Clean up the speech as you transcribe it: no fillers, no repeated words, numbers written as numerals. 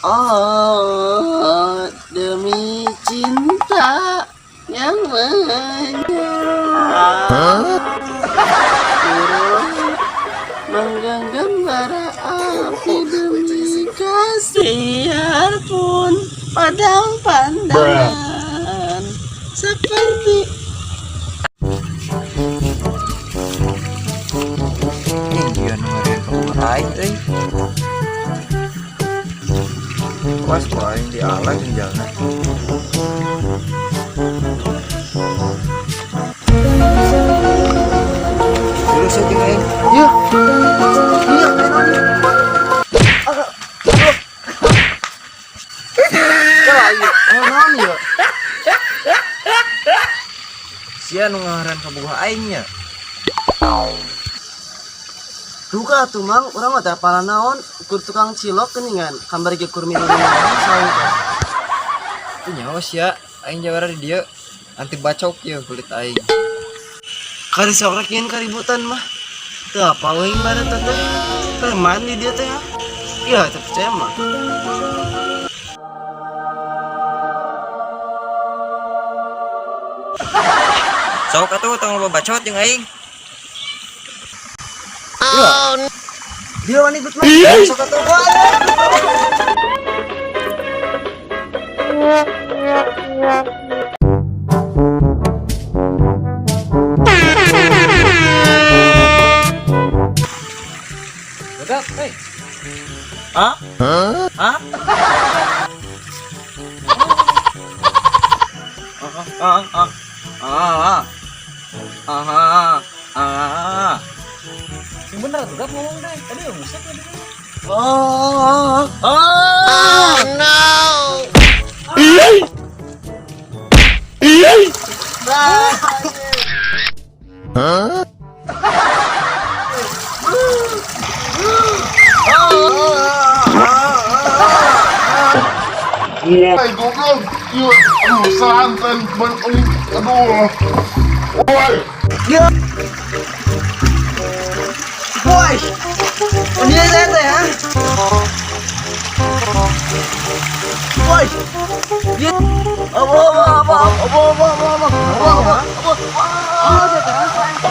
Oh, demi cinta yang menyala, turut menggenggam bara api demi kasih pun padam pandangan seperti Ini dia nu ngeureun ka aing euy. Awas ku aing diala jeung jalna. Terus jeung aing. Ya, iya, iya, iya, naon ieu? Sia nu ngaran ka bogoh aing nya. Duka atuh, Mang, urang mah teh apal naon, ukur tukang cilok geuningan, kamari ge kur minum saung teh. Itu nyawa sia, aing jawara di dieu. Anti bacok ye kulit aing. Kari sok rek nyieun kaributan mah. Teu apal euy barat teh. Preman di dieu teh. Iya, teu percaya mah. Sok atuh tong loba bacot jeung aing. Iya. Dia wani ikut mah. Sok atuh. Gagap, hei. Hah? Hah? Ah, ah, ah, ah, ah, ah, Yang bener tuh, Gap, ngomong deh. Tadi udah musik tadi. ah, ah. Woi, goblok. Iya, aduh, santan, aduh. Woi. Ya. Woi. Ini saya teh ya. Woi. Ya. Apa apa apa apa apa apa apa apa apa.